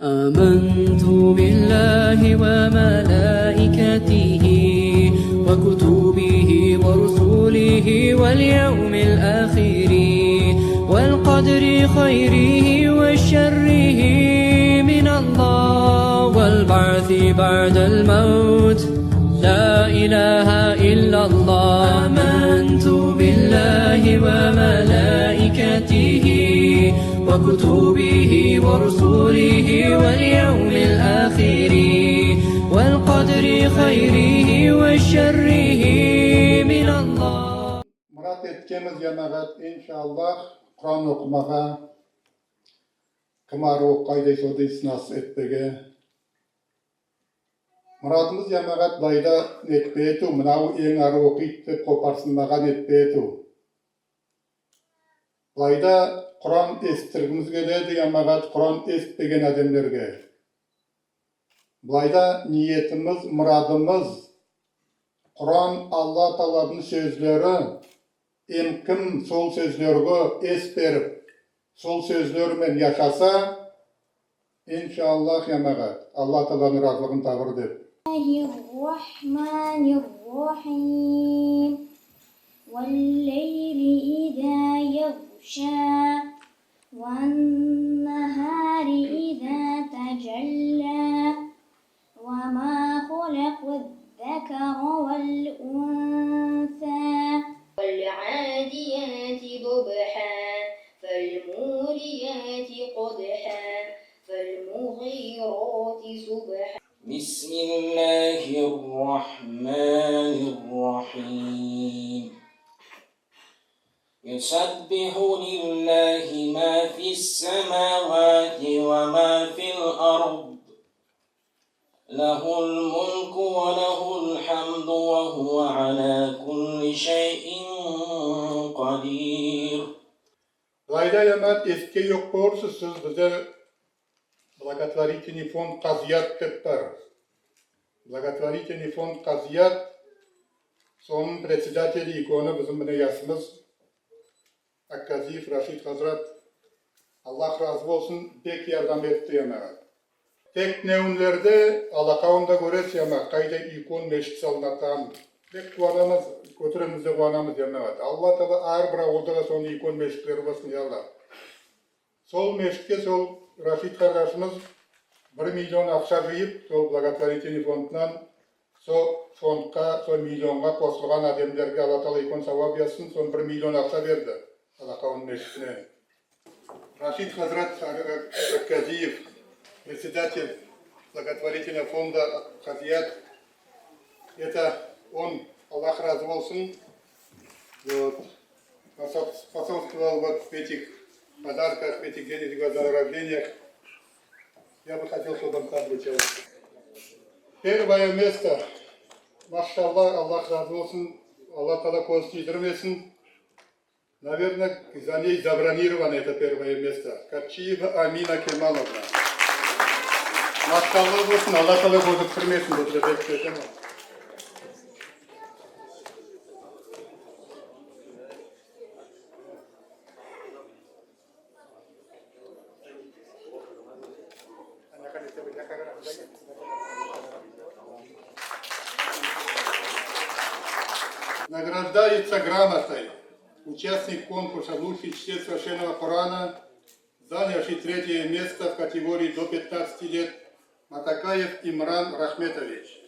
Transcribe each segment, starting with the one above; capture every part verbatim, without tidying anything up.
آمنت بالله وملائكته وكتبه ورسله واليوم الآخر والقدر خيره وشره من الله والبعث بعد الموت. لا إله إلا الله. آمنت بالله وملائكته وكتبه ورسله واليوم الآخر والقدر خيره وشره من الله. Мырат эткенмиз, ямагат, иншаллах, Куран окымага, ким аьруьв окыйды, соны сынасып этпеге. Мырадымыз, ямагат, былайда нетпеге тувыл, мынав энъ аьруьв окыйды деп копарсынмага нетпеге тувыл. Былайда Куран эситтиргимиз келеди, ямагат, Куран эситпеген аьдемлерге. Былайда ниетимиз, мырадымыз Куран Алла Тааладынъ соьзлери, эм ким сол соьзлерге эс берип, сол соьзлер мен яшаса, иншаллах, ямагат, Алла Тааладынъ разылыгын табар деп. بسم الله الرحمن الرحيم. والليل إذا يغشى. والنهار إذا تجلى. وما خلق الذكر والأنثى. والعاديات ضبحا. فالموريات قدحا. فالمغيرات صبحا. بسم الله الرحمن الرحيم. يسبح لله ما في السماوات وما في الأرض. له الملك وله الحمد وهو على كل شيء قدير. Былайда, ямагат, эситкен йок боларсыз сиз, бизде благотворительный фонд «Казыят» деп бар. Благотворительный фонд «Казыят», сонынъ председатели экени бизим мине ясымыз Акказиев Рашид хазрат. Аллах разы болсын, бек ярдам этти, ямагат. Тек дневниклерде, алакавында коьресиз, ямагат, кайда уьйкен мешит салынатаганын. Бек куванамыз, коьтеремиз де куванамыз, ямагат. Алла Таала аьр бир авылда да сондай уьйкен мешитлер болсын, я Алла. Сол мешитке сол Рашид кардашымыз бир миллион акша йыйып, сол благотворительный фондыннан, сол фондка, сол миллионга косылган аьдемлерге Алла Таала уьйкен савап язсын, сол бир миллион акша берди Алакавын мешитине. Рашид хазрат Акказиев, председатель благотворительного фонда «Казыят». Это он, Аллах разы болсын, вот, способ-, способствовал вот в этих подарках, в этих денежных вознаграждениях. Я бы хотел, чтобы он там вручал. Первое место. Машалла, Аллах разы болсын. Алла Таала коьзин тийдирмесин. Наверное, за ней забронировано это первое место. Капчиева Амина Кемаловна. Машалла болсын, Алла Таала коьзиктирмесин, бу жерде. Награждается грамотой участник конкурса «Лучший чтец Священного Корана», занявший третье место в категории до пятнадцати лет, Матакаев Имран Рахметович.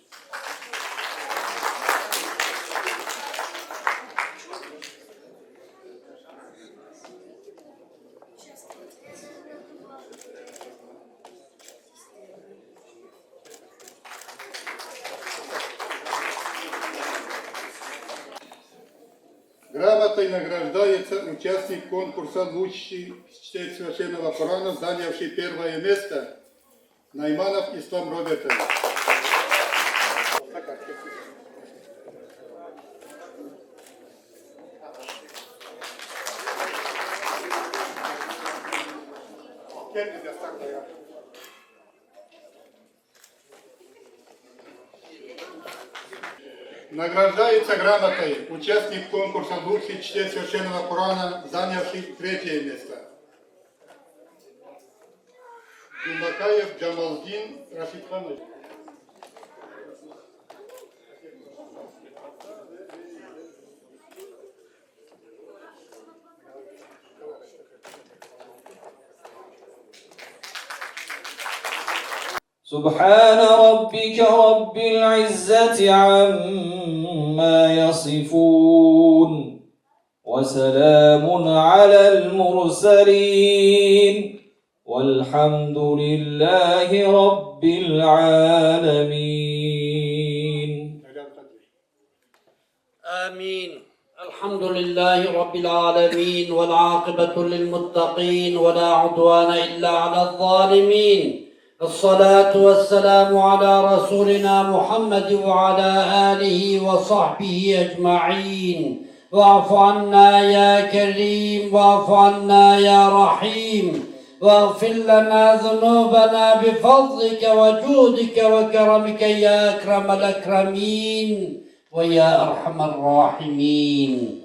Грамотой награждается участник конкурса «Лучший чтец Священного Корана», занявший первое место, Найманов Ислам Робертович. Награждается грамотой участник конкурса «Лучший чтец Священного Корана», занявший третье место. Юмакаев Джамалдин Рашидханович. سبحان ربك رب العزة عما يصفون، وسلام على المرسلين، والحمد لله رب العالمين. آمين. الحمد لله رب العالمين، والعاقبة للمتقين، ولا عدوان إلا على الظالمين. الصلاة والسلام على رسولنا محمد وعلى آله وصحبه أجمعين. واعف عنا يا كريم، واعف عنا يا رحيم، واغفر لنا ذنوبنا بفضلك وجودك وكرمك يا أكرم الأكرمين ويا أرحم الراحمين.